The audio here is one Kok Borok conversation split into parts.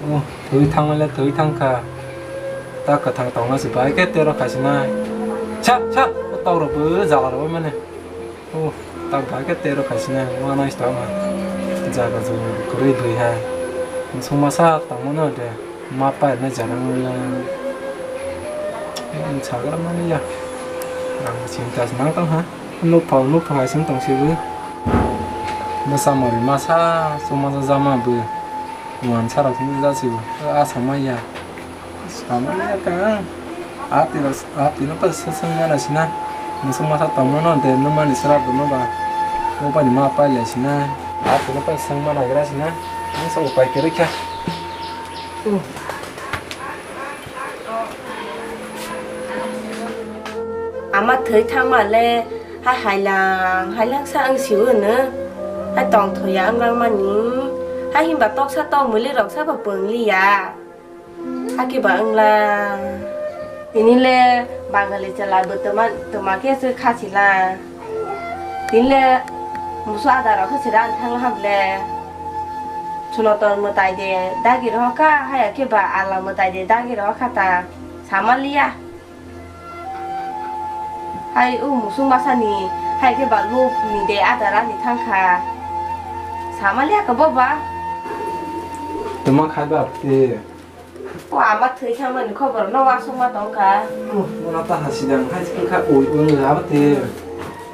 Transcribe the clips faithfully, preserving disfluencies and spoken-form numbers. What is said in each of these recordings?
Oh, thwi thangmale thwi thangkha. Ta kwthang tongna se bai khe tero khaisina. Sa, sa, o tok rok bo jala rok mane. Oh, ta bai khe tero khaisina. Wana ista ma. Jaga jung kwrwi bwi ha. Suma sa tongmano de. Ma pai na jara mala. Chagra mani ya. Ang chinta nang tong ha. Nuk phang nuk phang sing tong sibu. Masa mori masa suma jama bu. Wan sarok hwnwi jasibo. A samaya. Samaya kang. A tino, a tino pa sasang mana sina. Musuk masa tongmano de no mani sara dono ba. O pani ma pai le sina. A tino pa sang mana gra sina. Ang sa upai kere kha. Ama thwi thangma le. Hai hailang, hailang sa ang siu no. Hai tong thoya ang lang mani. Hai himba toksa tong muli rok sa ba pwngli ya. Haki ba ang la. Tini le Bangali chala bo toma, toma ke se khasi la. Tini le musu ada rok se ran thang ham le. Sunoton mwtai de dagi roh kha, hai ke ba ala mwtai de dagi roh kha ta. Sama liya. Hai o musung masa ni hai ke ba luk ni de adara ni thang kha. Sama liya ka bo ba. Tuma khai ba te. O ama thwi thang mani khobor no wasung ma tong kha. Muna ta hasi dang hai sikha ui ui ni laba te.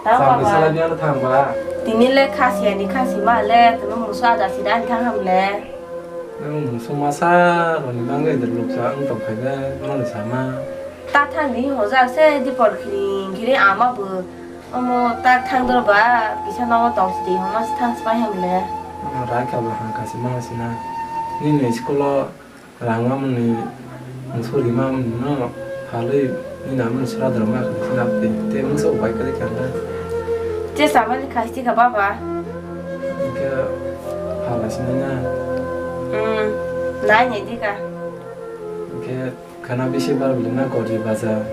Ta Sampai baba. Salah dia thang ba. Tini le khasi ani khasi ma le tuma musu ada si dan thang ham le. Ang musung masa roni bangwi de luksa ang tong khai ba mani sama. Ta thang di hojak se di por khiring khiring ama bo. Omo ta thang dor ba kisa nogo tong sidi homa se thang spai ham le. Ang rai kha ba hang kasi ma sina. Nini school o rang amni musuri ma no phalwi nini amni sra dor ma kasi na te te musa upai kare kha na. Che samani khasti kha baba. Ke phala sina na. Hmm. Nai ne di ka. Ke Khana bisi bar bwlwi na gori baja.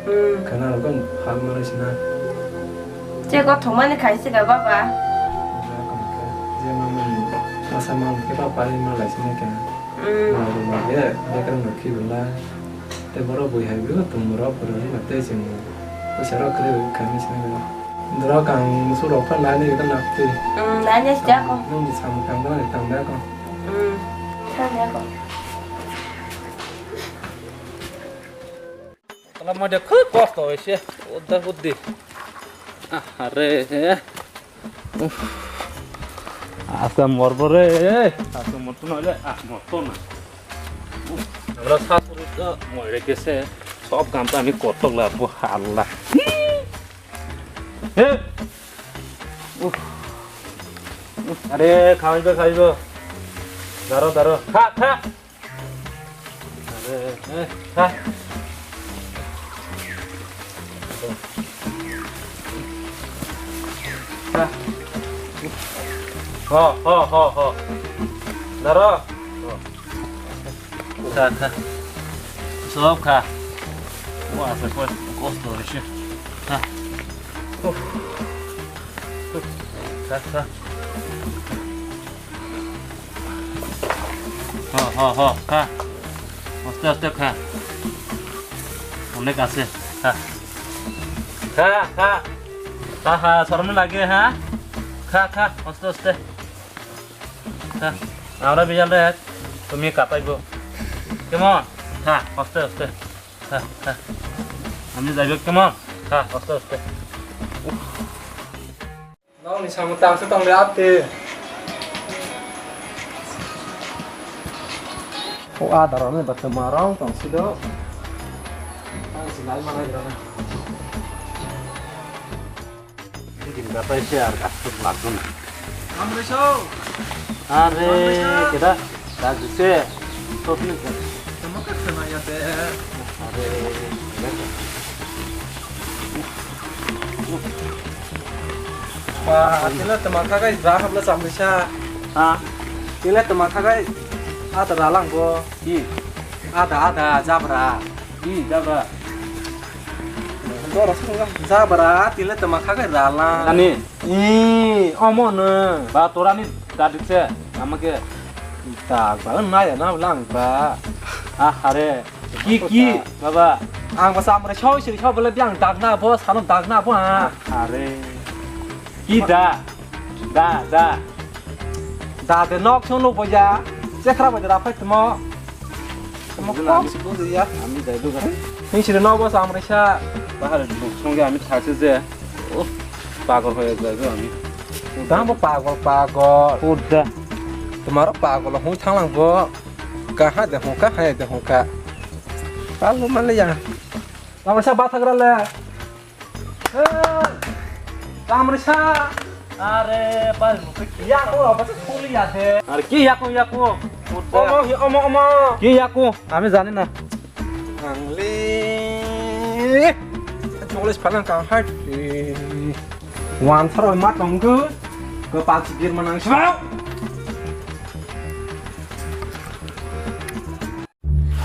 Hmm. Khana rok phal ma rwsina. Che kothok mani khai se ga baba. Je ma mani masa man ke ba pari ma lai sina kya. Hmm. Ma ru ma be be kan no ki bula. Te boro bui hai bi tum boro pura ni ma te sing. Ko sero kre kami sina ga. Dora kang su rok phan nai ni ga na te. Hmm, nai ni sia ko. Nung ni sam kang ba ni tang da ko. Hmm. Tang da ko. Tala ma de khub kosto hoise. Odda huddi. Ah, are. Uff. Asa morbo re. Asa morto na le. Ah, morto na. Uff. Amra sasuri to moire kese. Sob kam to ami kortok la bo halla. He. Uff. Uff. Are, khaibo, khaibo. Daro, daro. Kha, kha. Are, eh, kha. Kha. Ho, ho, ho, ho. Daro. Ho. Kha, kha. Sob kha. Wa, se koi kosto hoise. Kha. Kha, kha. Ho, ho, ho, kha. Aste, aste kha. Onek ase, kha. Kha, kha. Kha, kha, sorom lage, ha? Kha, kha, aste, aste. Kha. Amra bijal re, tumi kataibo. Kemon? Kha, aste, aste. Kha, kha. Ami jaibo, kemon? Kha, aste, aste. Nokni samung tangsa tong de ate. O adar rok ni bwtwi ma rok tong si do. Ang si lai ma lai rana. Gini batai se ar gas tuk lagun. Amreso. Are, Amreso. Kita. Dagdikse, sotni se. Tamo kha khna ya te. Are. Ba, tila tama kha kai ba habla chamrisa. Ha? Tila tama kha kai ada ralang bo. Hi? Ada, ada, jabra. Hi, jabra. Dora sunga jabra, tila tama kha kai ralang. Ani? Ih, omo no. Ba, torani dadikse, amake. Tak ba naya na lang ba. Ah, hare. Ki, ki, baba. Ang ba samre choi siri choi bole biang dagna bo, sano dagna bo, ha. Hare. Ki da? Da, da. Da de nok song lo boya. Chekra boya da phai tmo. Tmo kok si bo ya. Ami dai duga. Ni siri no bo samre sa. Bahar nok song ya ami thakse je. Oh, pagol hoye jai ami. Dang bo pagol, pagol. Uda. Tumaro pagol hung thanglang bo. Kaha de hung ka, ha de hung ka. Pagol male ya. Samre sa bathagra le. Hey! Samre sa! Are, pal, ya ko, apa tu thuli ya de? Are, ki ya ko, ya ko? Omo, hi, omo, omo. Ki ya ko? Ami jani na. Angli. Cholis phalang ka hat. Wan tharo ma tonggu. Ko pa chibir manang sa.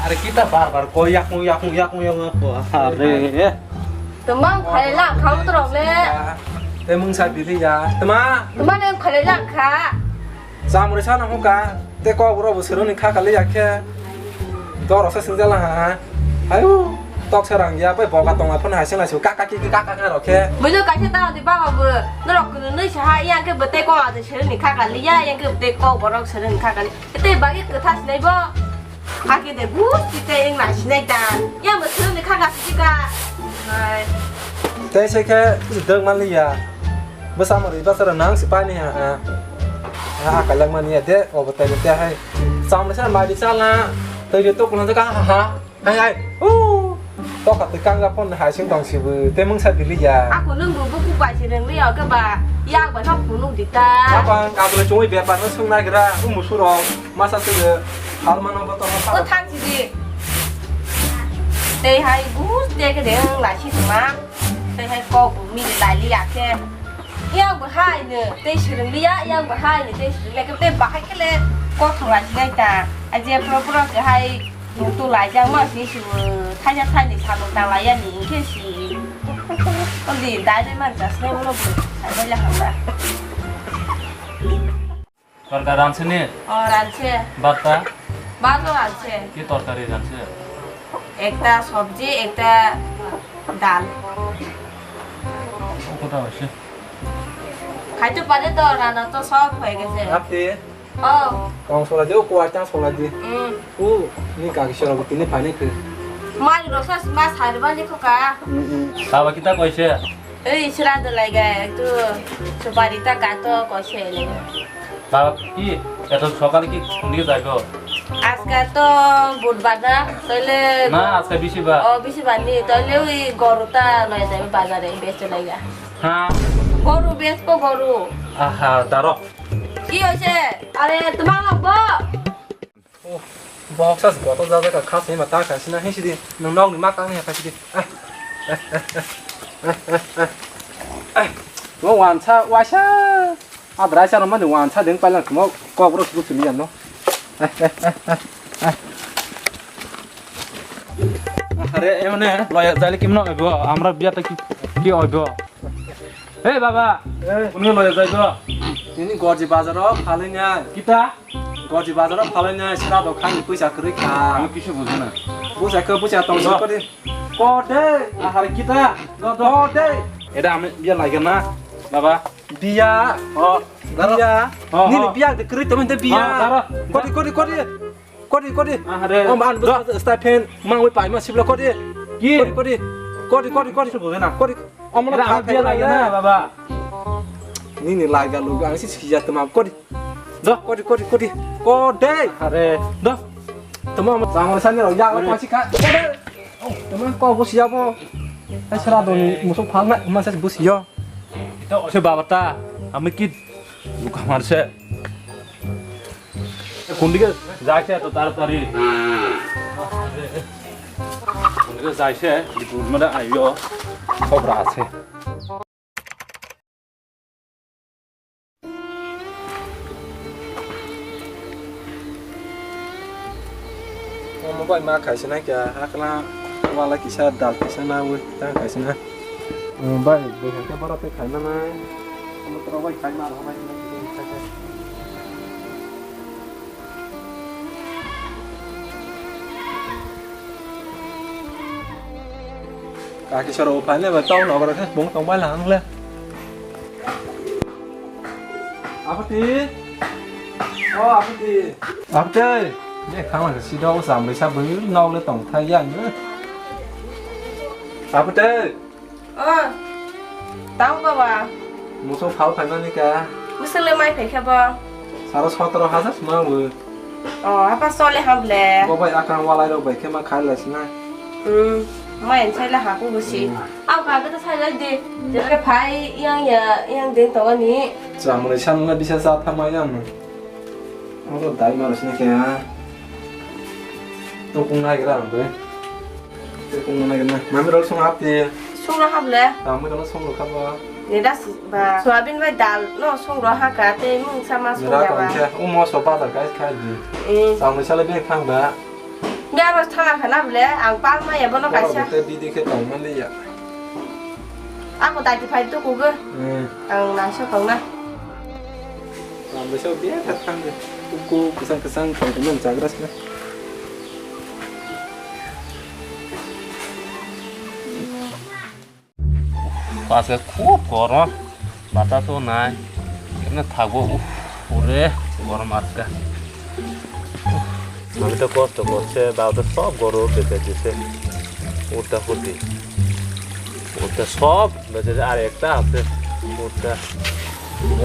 Are kita bar bar ko yakung yakung yakung yakung ko. Are. Temang khalai lang kha utrok le. Te mungsa bili ya. Tema. Temang nem khalai lang kha. Samre sana hung ka. Te ko bro bo seroni kha kali ya khe. Doro sa singjala ha. Ayu. Tok serang ya pai boga tong la phone hai sing la su ka ka ki ki ka ka ka ro khe. Mujo kaisa ta di baba bo. Norok kunu nui sa ha yang khe bete ko ade seroni kha kali ya yang khe bete ko borok seroni kha kali. Tei bagi kwtha sinai bo. Hake de gus ti tei eng na sinai ta. Ya mo thung ni kha ga si ka. Hai. Tei se khe dang man liya. Bwsa mo ri bwsa ro nang si pa ni ha. Ha ka lang man ya de o bo tei de hai. Sam le sa ma di sa la. Tei de tok na ka ha ha. Hai hai. Uh. Toka twi kang ga phone hai sing tong si bo. Te mungsa bili ya. Ako nung bo buku bai se nung liya ke ba. Yak ba nok phunuk di ta. Apa ang kabla chungwi bepar no sung na gira. Umu surong. Masa tu de. Hal mano boto masa. Ko thang si di. Te hai gus de ke de ang la si ma. Te hai ko bu mi la liya ke. Yang bo hai no. Te sirung liya yang bo hai no. Te sirung liya ke te bahai ke le. Ko thong la si nai ta. Aje pro pro ke hai. Nung tu lai jang ma si su thaisa thaini samung tang lai ya ni hingke si. Ondi dai dai man jas ne ulo bu sai bai la hamba. Torka ranse ni? O ranse. Batta? Bato ranse. Ki torkari ranse? Ekta sobji, ekta dal. O kota hoise? Khai to pare to, rana to sob hoye geche. Apni? Oh. Tong sola di, o kuwar tang sola di. Mm. U, ni kaki sola bo tini pani khe. Mari rok sa ma sari bani kho ka. Mm, mm. Baba kita koise? Ei, sira do lai ga, tu supari ta ka to koise le. Baba ki, eto sokale ki kundi jaibo? Ajka to budbar na, toile. Na, ajka bisibar. O, bisibar ni, toile ui goru ta loi jaibo bazare, besto lai ga. Ha? Goru bespo goru. Aha, daro. Ki hoise? Are, twmang lok bo? Oh, box as bottle jajak kha, khasni ma ta kha sina, he sidi, nung nok ni ma kang ni kha sidi. Ah, ah, ah. Mo wansa, wasa. Adra sa no mani wansa deng pailang mo kok bro su sini yan no. Are, emne, loya jale kim no oibo, amra biya ta ki, ki oibo. Hey baba, eh, kunu loya jaibo? Ini Gorji bazaro phalai nai. Kita? Gorji bazaro phalai nai, sira do khani puisa kwrwi kha. Ang kisu bujo na. Busa khe busa tong. Ro. Kode. Ahar kita. Do, do. Kode. Eda ami biya lagi na, baba. Biya. Oh, daro. Biya. Oh, nini oh. Biya de kwrwi tong de biya. Oh, daro. Kodi, kodi, kodi. Kodi, kodi. Ah, hare. Om an do. Stipend mangwi paima sibla kodi. Ki? Kodi, kodi. Kodi, kodi, kodi. Subo na. Kodi. Om na. Era kha biya lagi na, baba. Nini laga luga ang si sija tama kodi. Do. Kodi, kodi, kodi. Kodi. Are. Do. Tama ma tama sani ro ya ko si ka. Kodi. Tama ko bo sija bo. Ai sara do ni muso phang na ma sa bo sija. Ito se baba ta. Ami ki Buka marse. Kundike jaise to taratari. Kundike jaise, di kurmada ayo. Khobra ase. Omo bai ma khaisina kya, hakla wala kisa dal kisa na wi ta khaisina. Omo bai bwkha khe borok tei khaina nai. Omo toro bai khaima rok bai khaisa. Kaki soro uphai le ba tong nokra khe bung tong bai lang le. Apati. O Apati. Apati. Ne khang lang si do sam bai sa bui nok le tong thai ya ne. Apati. O. Tau baba. Muso phal phai mani ka. Muso le mai phai kha bo. Saro sotoro hajar sma bo. O, apa sole hamle. Bo bai akang walai rok bai khe ma khai lai sina. Hmm, mai ansai la haku busi. Hmm. Au ka ga ta sai lai di. Jere phai yang ya, yang den to ani. Chamre san la bisa sa tha ma yang. Oro dai ma sina khe ha. To kung nai gra ang bai. Tei kung nai gana. Mami rok song hap di. Song rok hap le. Tamo kono song rok hap ba. Ni das ba. Soyabin bai dal no song rok ha ka tei mung sama song ya ba. Ni ra kong khe. O mo so bazar kai khai di. Eh. Tamo sale be khang ba. Ni aro thanga khana bole ang pal ma ya bono kaisa. Te bidi khe tong man li ya. Ako dai di phai tu kugo. Eh. Ang nai so tong na. Ang bisa biya khat thang de. Kuku kesang kesang tong temen chagra sila. Aske khub gorom, batasw nai, kemne thago, uff, ore, gorom atka. Uff, ami to kosto korche, babo to sob goro beche dise, uta huti, uta sob beche, ar ekta ase, uta,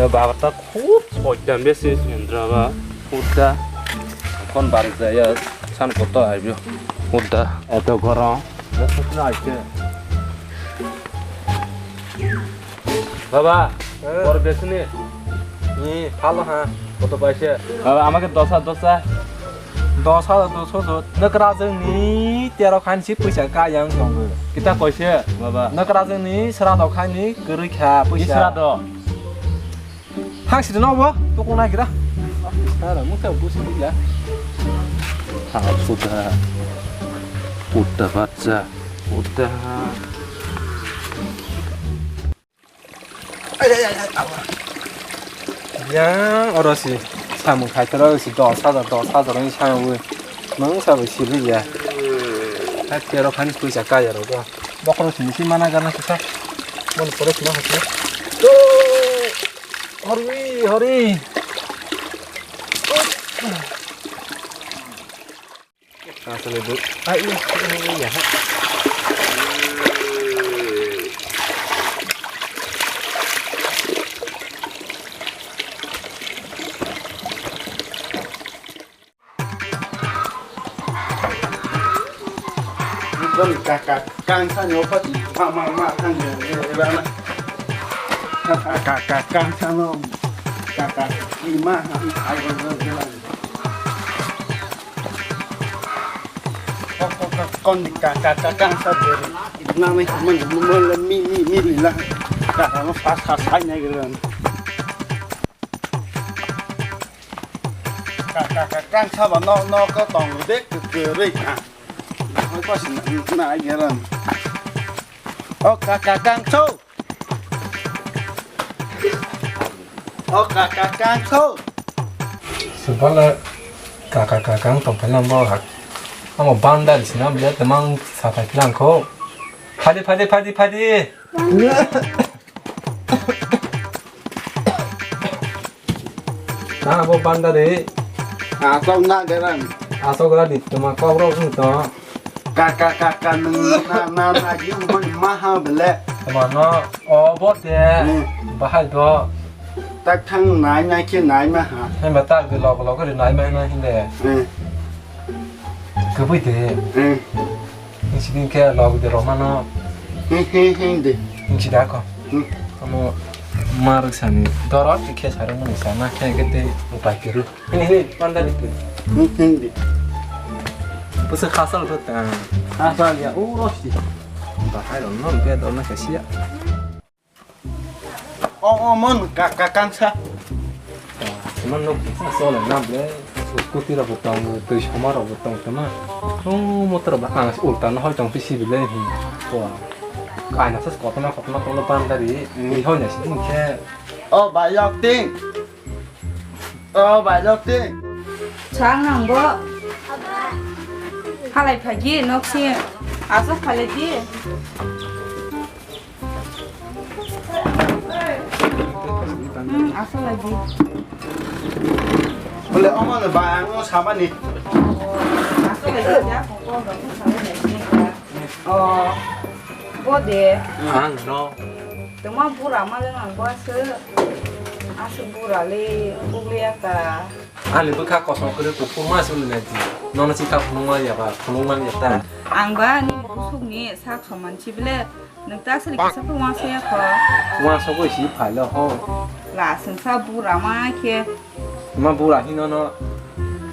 babo to khub soitan besi, Indra ba. Hurda. Kon barik jaya san koto aibyo. Hurda. Eto goro. Baba, eh, bor besini. Ni, phalo ha. Koto paise? Baba, amake dosa, dosa. Dosa, dosa, dosa. Nokra jeng ni tero khan si puisa ka yang tongo. Kita koise, baba. Nokra jeng ni sera do khan ni kwrwi kha puisa. Ni sera do. Thang sidi no bo, tukung nai gira. Sara, muta busi gira. Ha, puta. Puta bacha. Puta. Ay, ay, ay, ay, awa. Yang oro si samung khai tero si dos hajar, dos hajar ni samung. Mang sa bai sili ya. Hai tero khan puisa kaya ro go. Bokro sini si mana gana kisa. Mon pore sini hasi. Hori, hori. Asal ibu. Ah, iya, iya, iya. Ekdom kaka kangsa ni opa di ma ma ma thang de de de na. Kaka kaka kangsa no kaka ima ha ai go go de la. Ko ko ko kon di kaka kaka kangsa de. Na me mo mo mi mi mi la. Kaka no sa sa sai na ge. Ka, ka, ka, kang saba no, no, ko tong de, ke, ke, re, ka. Hoi ko sin, na, ai, geran. O, ka, ka, kang so. O, ka, ka, kang so. Subala, ka, ka, ka, kang tong phalang bo hak. Amo bandar sina bia temang sapai phalang ko. Phadi, phadi, phadi, phadi. Na bo bandari. Asok na geran. Asok ra di tuma kok rok sung to. Ka ka ka ka nung na na na ji umon maha bele. Tuma no o bo te. Hmm. Bahai do. Tak thang nai nai khe nai maha. Hem ba tak di lok lok ri nai mai na hinde. Hmm. Kwbui de. Hmm. Nisi din khe log de romano. He he he de. Nisi da ko. Hmm. Amo ma rwksani dorot khe sarung mani sana khe khe tei upai kiru. Hini hini panda ni tu. Hmm, hmm, de. Pusa khasal to ta. Khasal ya, o rosti. Bahai ron no be dor na kasiya. O, o, mon, ka, ka, kangsa. Mon nok bisa sole nam le. Scooty rok bo tongo, twi soma rok bo tong tama. O, motor ba ang ulta no hoi tong pisi bile hi. Ko. Kaina sa kotoma kotoma tong bandari. Hmm. Ni hoi na si din khe. O, bai lok ting. O, bai lok ting. Chang nang bo. Halai phagi nok si. Asa khalai di. Hmm, aswk lai di. Bole, omo no ba, ang no samani. Aswk lai di, ya, kok kok rok no samani. Oh, bo de. Ang no. Tongma bura ma le nang bo aswk. Aswk bura le, buk le ya ta. Ani bwkha kosom kwrwi kuphur ma se wngwi nai di. Nono chikha phunukma ya ba, phunukma ya ta. Ang ba nini busukni sak soman si bile, nwng ta sri kisa khe uansuk ya kho. Uansuk oi si phai lo ho. La sengsa bura ma khe. Ma bura hino no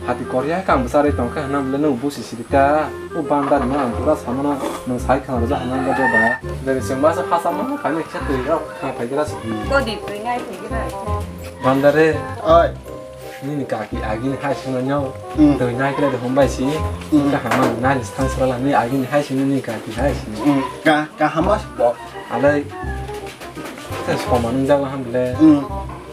hati korya kang bwcharwi tong kha hwnna bile nwng busi siri ta. O bandar no ang bura samano nwng sai khna rwja hwnna bile ba. Dari chwng ba se phasa ma phai ma kisa twi rok kha phai gra si. Kodi twi ngai phai gra. Bandare. Oi. Nini kaki agini hai sino nyo. Mm. Twi nai kre de hombai si. Mm. Ka hama nai ni thang sala ni agini hai sino ni kaki hai sino. Mm. Ka, ka hama si bo. Alai. Te soma nung jago ham bile. Mm.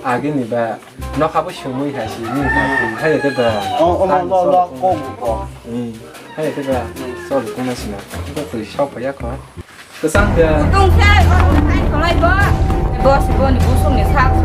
Agini ba. Nokha bo sumui hai si ni kaki hai de ba. O, o, lo, lo, lo, ko, ko. Mm. Hai de ba. Mm. Sol ko na sina. Ko twi sok pa ya ko. Kwchang khe. Tong khe, oro hai tholai bo. Bo si boni busungni sak